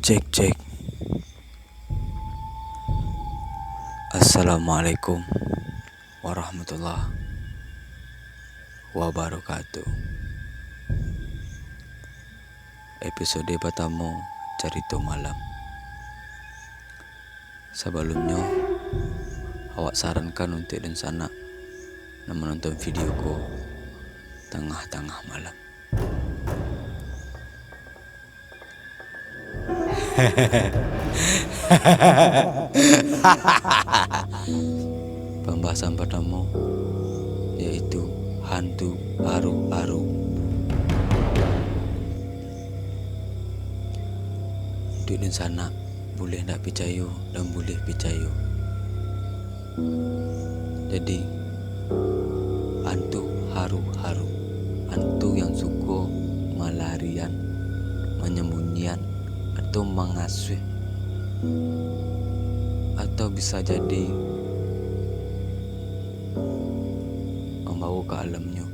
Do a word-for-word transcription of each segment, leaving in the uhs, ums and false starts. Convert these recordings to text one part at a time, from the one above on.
Cek, cek. Assalamualaikum warahmatullahi wabarakatuh. Episode pertama, carito malam. Sabalumnyo, awak sarankan untuak dunsanak nan manonton video ko tangah-tangah malam. Pambahasan partamo, yaitu hantu aru-aru. Untuak dunsanak, buliah ndak picayo dan buliah picayo. Jadi, antu haru-haru, antu yang suko malarian, manyambunyian, atau mangasuah, atau bisa jadi mambawo ka alamnyo.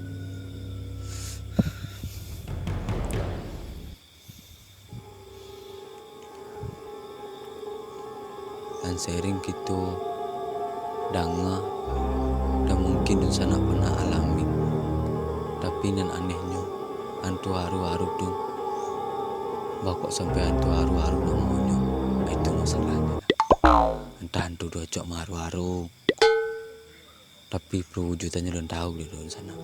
Nan sering kito danga, dan mungkin dunsanak pernah alami. Tapi nan anehnyo, antu aru-aru tu, baa kok sampai antu aru-aru namonyo, itu masalahnyo. Antah antu tu acok maaru-aru. Tapi, perwujudannyo alun tahu dek dunsanak.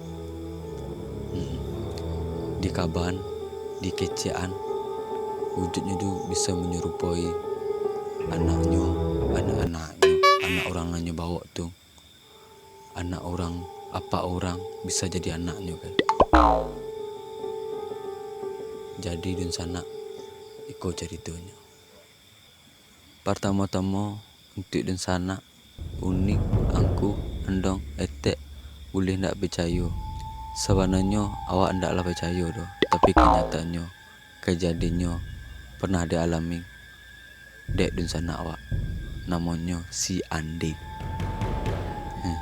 Hmm. Dikabaan, dikecekan, wujudnyo tu bisa manyerupai anaknyo, anak-anaknyo, anak urang nan nyo bawok tu, anak urang, apak urang, bisa jadi anaknyo kan. Jadi, dunsanak, iko caritonyo. Partamo-tamo, untuak dunsanak, unik, angkuh, andong, etek, buliah ndak picayo. Sabananyo, awak ndaklah picayo doh, tapi kanyataannyo, kajadiannyo pernah dialami dek dunsanak awak, namonyo si Andi. Heh.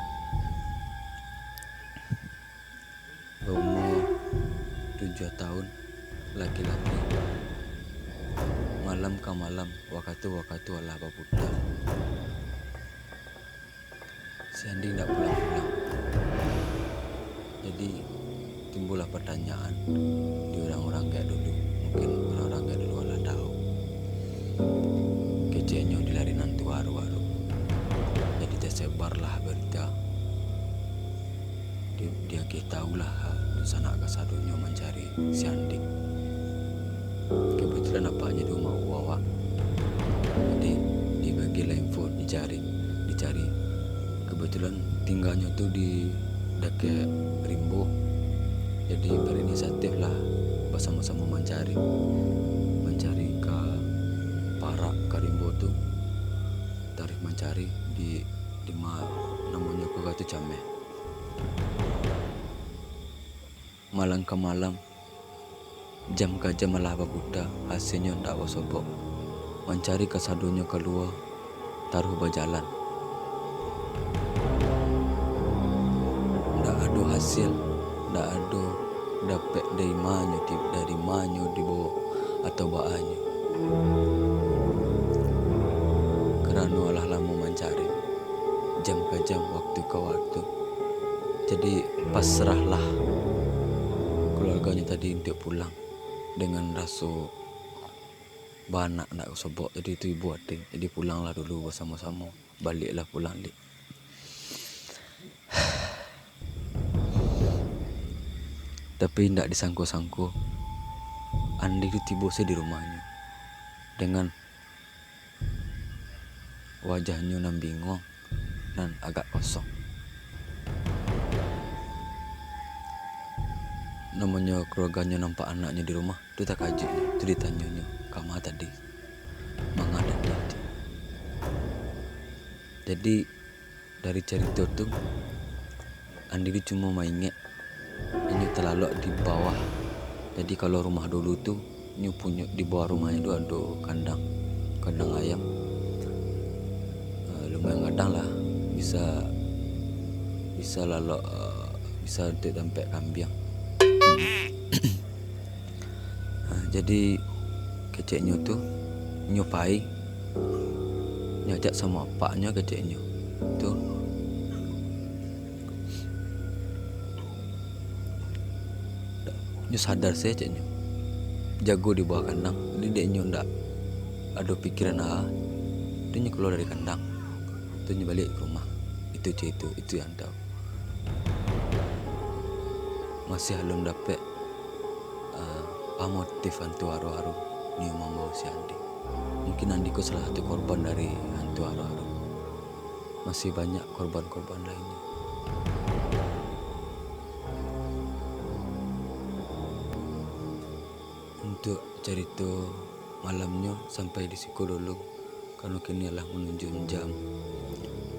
Baumua tujuah tahun, laki-laki. Malam ka malam, wakatu-wakatu alah baputa. Si Andi ndak pulang-pulang. Jadi, timbullah partanyaan di urang-urang gaek dulu. Mungkin urang-urang gaek dulu alah tahu. Keceknyo dilarian antu aru-aru. Jadi, tasebarlah barita. Di-, diagiah tahulah, ha, dunsanak kasadonyo mancari si Andi. Kebetulan apaknyo di rumah awak. Jadi, dibagilah info, dicari, dicari. Kebetulan tingganyo tu di dakek rimbo. Jadi, barinisiatiflah basamo-samo mancari. Mancari ka parak, ka rimbo tu. Taruih mancari di, di ma-, namonyo keluarga tu Cameh. Malam ka malam, jam ka jam alah baputa, hasilnyo ndak basobok. Mancari kasadonyo kalua, taruih bajalan. Ndak ado hasil, ndak ado dapek dari manyo, di-, dari manyo dibawo atau baanyo. Karano alah lamo mancari, jam ka jam, waktu ka waktu. Jadi, pasrahlah kaluarganyo tadi untuak pulang dengan raso baanak ndak basobok. Jadi, itu ibu ati. Jadi, pulanglah dulu basamo-samo. Baliaklah pulang, Lik. Tapi, indak disangko-sangko, Andi tu tibo se di rumahnyo dengan wajahnyo nan binguang, nan agak kosong. Namonyo kaluarganyo nampak anaknyo di rumah, tu takajuiknyo, tu ditanyo nyo, "Kama tadi? Manga tadi?" Jadi, dari carito tu, Andi tu cuma maingek, inyo talalok di bawah. Jadi, kalau rumah dulu tu, inyo punyo di bawah rumahnyo tu ado kandang, kandang ayam. Eh, lumayan gadang lah, bisa, bisa lalok, eh, bisa untuak tampek kambiang. Ah, jadi, keceknyo tu, Nyo pai, nyo ajak samo apaknyo, keceknyo. Tu. Nyo sadar se, ceknyo. Jago di bawah kandang. Jadi, dek nyo ndak ado pikiran a, tu nyo kalua dari kandang. Tu nyo baliak ka rumah. Itu carito, itu yang tahu. Masih alun dapek, ah, apa motif hantu aru-aru nyo mambawa si Andi. Mungkin Andi ko salah satu korban dari hantu aru-aru. Masih banyak korban-korban lainnyo. Untuk carito malamnyo sampai di siko dulu, karano kini alah manunjuak jam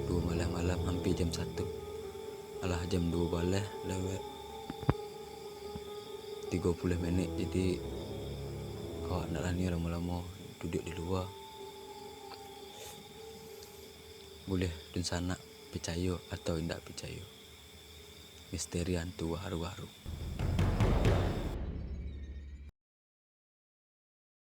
duo malam-malam, hampir jam satu. Alah jam duo baleh lewat tigo puluah menit, jadi awak ndak lah ni lamo-lamo duduak di lua. Buliah dunsanak picayo atau indak picayo, misteri hantu aru-aru.